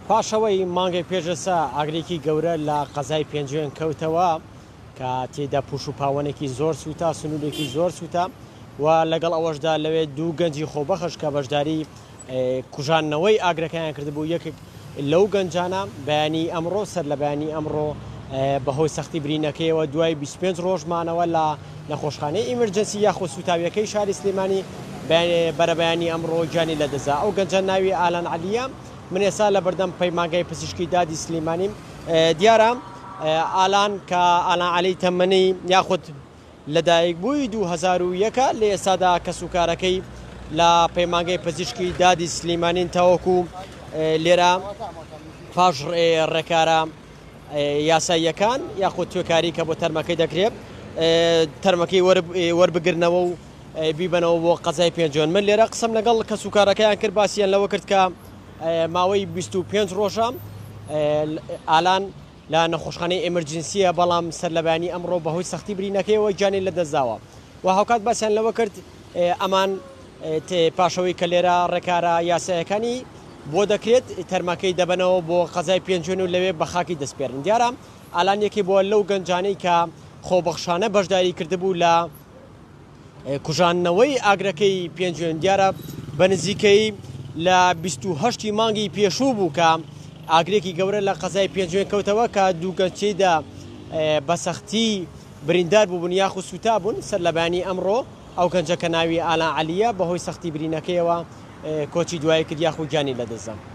پاش ئەوەی مانگێک پێش ئێستا ئاگرێکی گەورە لە قەزای پێنجوێن کەوتەوە کە تێیدا پوش و پاوەنێکی زۆر سووتا، سنوورێکی زۆر سووتا و لەگەڵ ئەوەشدا لەوێ دوو گەنجی خۆبەخش کە بەشداری کوژاندنەوەی ئاگرەکەیان کردبوو، یەکێک لەو گەنجانە بەیانی ئەمڕۆ سەر لە بەیانی ئەمڕۆ بەهۆی سەختی برینەکەیەوە دوای 25 ڕۆژ مانەوە لە نەخۆشخانەی ئیمرجنسی یاخود سووتاویەکەی شاری سلێمانی بەرەبەیانی ئەمڕۆ گیانی لەدەستدا. ئەو گەنجە ناوی ئالان عەلییە. من ئێستا لە بەردەم پەیمانگای پزیشکی دادی سلێمانیم. دیارە ئالان کە ئالان عەلی تەمەنی یاخود لەدایکبووی 2001 لە ئێستادا کەسوکارەکەی لە پەیمانگای پزیشکی دادی سلیمانین تاوەکو لێرە پاش ڕێکارە یاساییەکان یاخود توێکاری کە بۆ تەرمەکەی دەکرێت تەرمەکەی وەربگرنەوە و بیبەنەوە بۆ قەزای پێنجوێن. من لێرە قسەم لەگەڵ کەسوکارەکەیان کرد باسیان لەوە کرد کە ماوەی 25 ڕۆژە ئالان لە نەخۆشخانەی ئێمرجنسیە بەڵام سەرلەبەیانی ئەمڕۆ بەهۆی سەختی برینەکەیەوە گیانی لەدەستداوە و هاوکات باسیان لەوە کرد ئەمان پاشەوەی کە لێرە ڕێکارە یاسایەکانی بۆ دەکرێت تەرمەکەی دەبەنەوە بۆ قەزای پێنجوێن و لەوێ بە خاکی دەسپێرن. دیارە ئالان یەکێ بووە لەو گەنجانەی کە خۆبەخشانە بەشداری کردبوو لە کوژاندنەوەی ئاگرەکەی پێنجوێن. دیارە بە نزیکەیی لە 28 ی مانگی پێشوو بوو کە ئاگرێکی گەورە لە قەزای پێنجوێن کەوتەوە کە دوو گەنج تێیدا بە سەختی بریندار بووبوون یاخود سووتابوون. سەر لە بەیانی ئەمڕۆ ئەو گەنجە کە ناوی ئالان عەلییە بەهۆی سەختی برینەکەیەوە کۆچی دوایی کرد یاخود گیانی لەدەستدا.